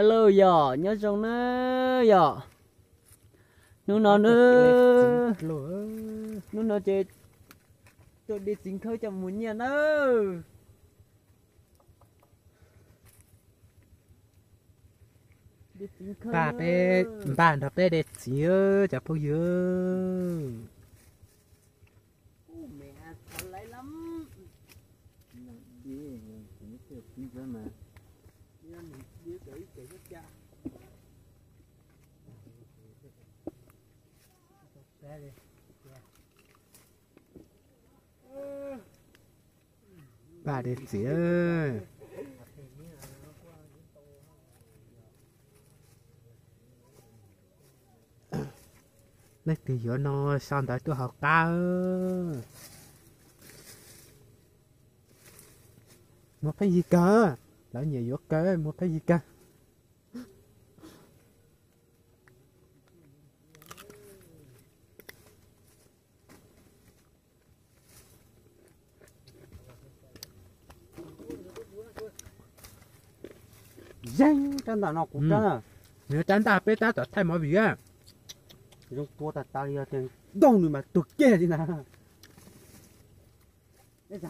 Hello yom, nyob zoo na yom. Hnub no na, hnub no ces tuaj de txiv nkhawb coj mus nyiaj na. Npaj peb, npaj nrog peb de txiv cov phooj ywg. Npaj de txiv. Leej twg yuav no sau ntawv tuaj hauv qab. Muaj pheej yig kawg, lawv nyiam yuav kawg, muaj pheej yig kawg. Yeej rab ntaj no kuv rab. Nws rab ntaj peb tab tom thaij movie. Zoo tua tag tas li os, nkaug nws mas tuag kiag li na. Nws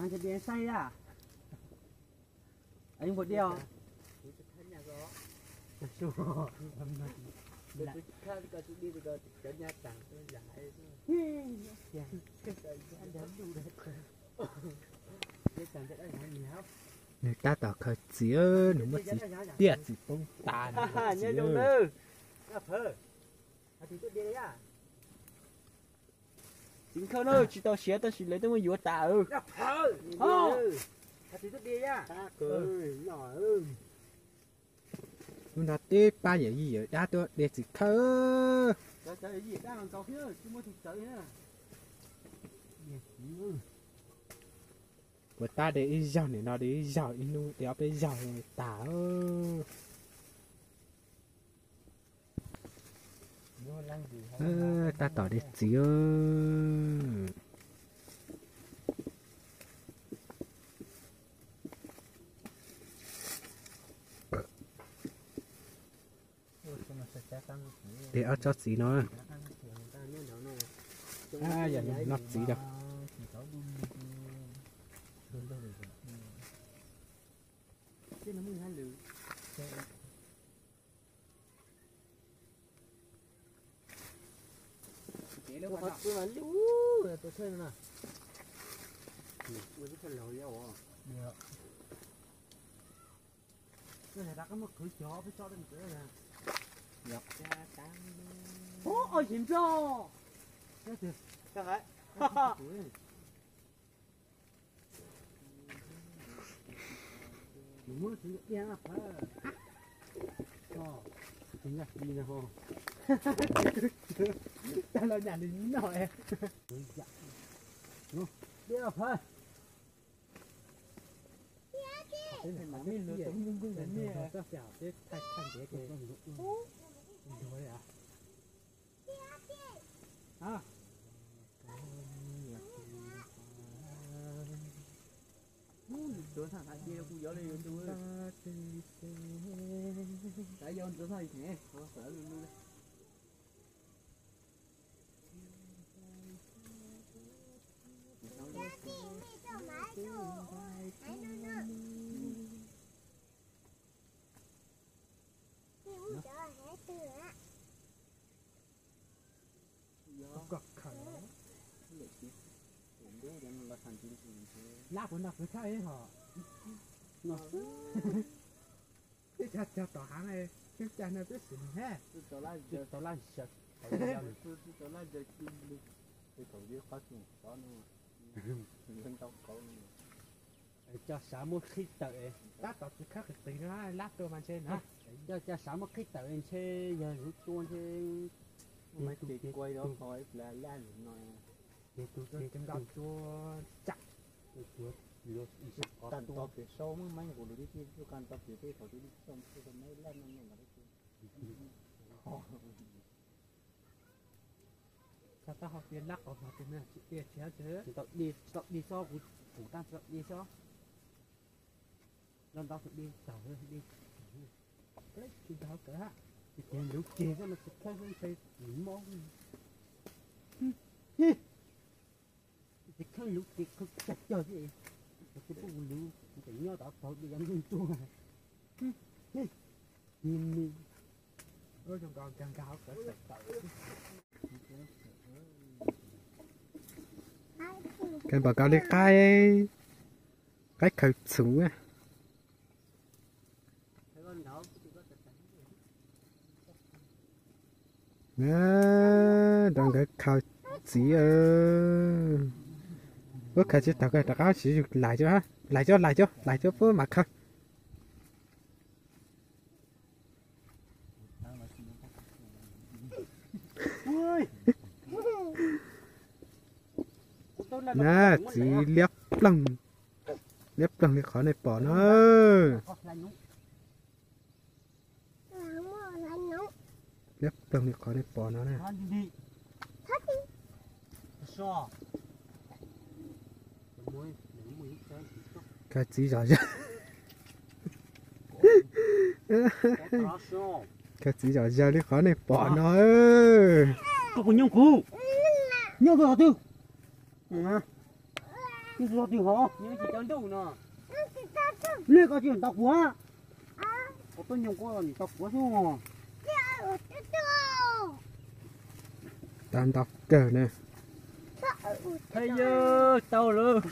tab tom khaws txiv, nws muab txiv tiaj txiv poob tas. Txiv nkhawb na tsis tau siav tab sis lawv twb muab yuav tas. Hnub no tib pab yawm yij yawm dab tuaj de txiv nkhawb. Puas tab de ib zaug, nim no de ib zaug, ib hnub de ob peb zaug tas. Tab tom de txiv. De ob tsob txiv no. Yog noj txiv rau. Tag los nyam li noj. Ub, ntxuav thaj qab dej kuj yuav li tus. Xav yog ntxuav thaj ne, xav lwj lwj li. Lab puas nrog kwv txhaj ib hom. Twb cog cog tom hav, twb cag no twb sim hab. Tau lab zaws. Thaum ntawd qhov tseem sov no, ntau qauv. Coj sav muab qhib tawm, tab tom tsis khawb qis qis no lab tuaj mas ntshe na. Coj cov sav muab qhib tawm ntshe yog zuv tua ntshe. Ces kuai rau qhov ib plag laj no. Ces tus ces nkauj tua tsam. Kas tau pem sau muab maib nqus lus tib tib tuaj kas tau pem tej thaum twg li xyoo txog tau maib laj no no los. Txog taub hau tias lab qau hlo tias tsis tsis tsis tau di txob kuv pum tag tsis tau di txob. Loj ntaub tus di tag di. Ces luv ces xwb no tsis khawb xwb ntshe nws mob. Tsis khawb luv ces khawb cag cag xwb. Tus twb pub luv ces nyob tod taug dua yav ntuj ntuj. Ni ni. Zoo nkauj nkag nkag hauv kawv tawm tawm. Kawg npam nkaus li qaib, qaib khaws txhuv. Nrog nkawd khaws txiv. Ub, khaws tsis tau, khaws rov qab siv, lais cov, lais cov, lais cov, lais cov puab mam khaws. Na, txiv liab ploog, liab ploog li qhov nej pom no. Liab ploog li qhov nej pom no na. Khaws txiv zom zaws, khaws txiv zom zaws li qhov nej pom no. Koj puas nyooj kuv? Nyooj kuv qhov twg? Nyooj kuv qhov twg hov? Nej koj tsis ntaus kuv. Kuv tuaj nyooj kuv ntaus kuv xwb. Tau ntau kawg na. Tau lawm. Kuv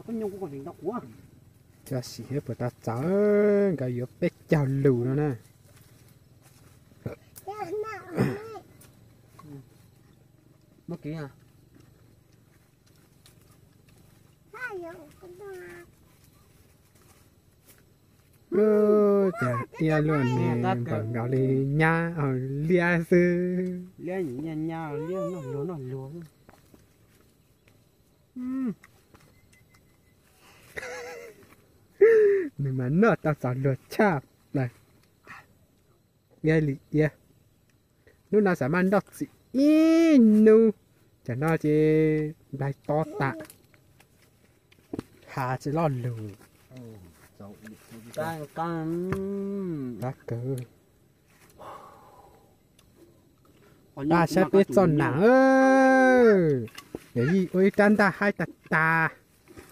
tuaj nyooj kuv ntaus kuv. Cov sim hiab puas tau txaus, nkawd yuav peb caug lus no na. Muab kiv. Ub, cas iab luaj ne, npaum nkaus li nyab liab xwb. Liab nyab nyab, liab noj luag noj luag xwb. Nws mas noj tau txaus luag tshaj plaws. Iab li iab. Hnub no xam maj nroj txim ib hnub, tam no ces nplaig to tas, hav tsis loj lug. Qab kawg. Pab saib peb txoj nam, yawm yij ua ib rab ntaj haib tag tag,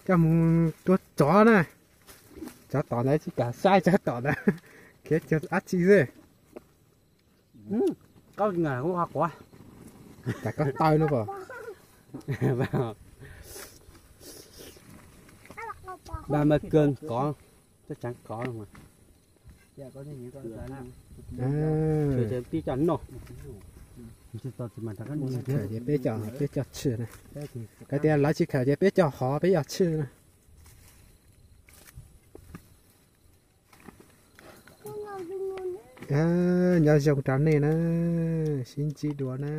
coj mus tua tsov na. Tsov tom ntawd tsis kam saib, tsov tom ntawd khiav cuag dab tsi xwb. Cas koj taw no pom. Ba ma kawg kov, txoj tsaav kov. Peb coj noj, khawm ces peb coj, peb coj tshwm na. Koj tias lawv tsis khawm ces peb coj hov peb coj tshwm na. Nyob zoo rau nej na, sib ntsib dua na.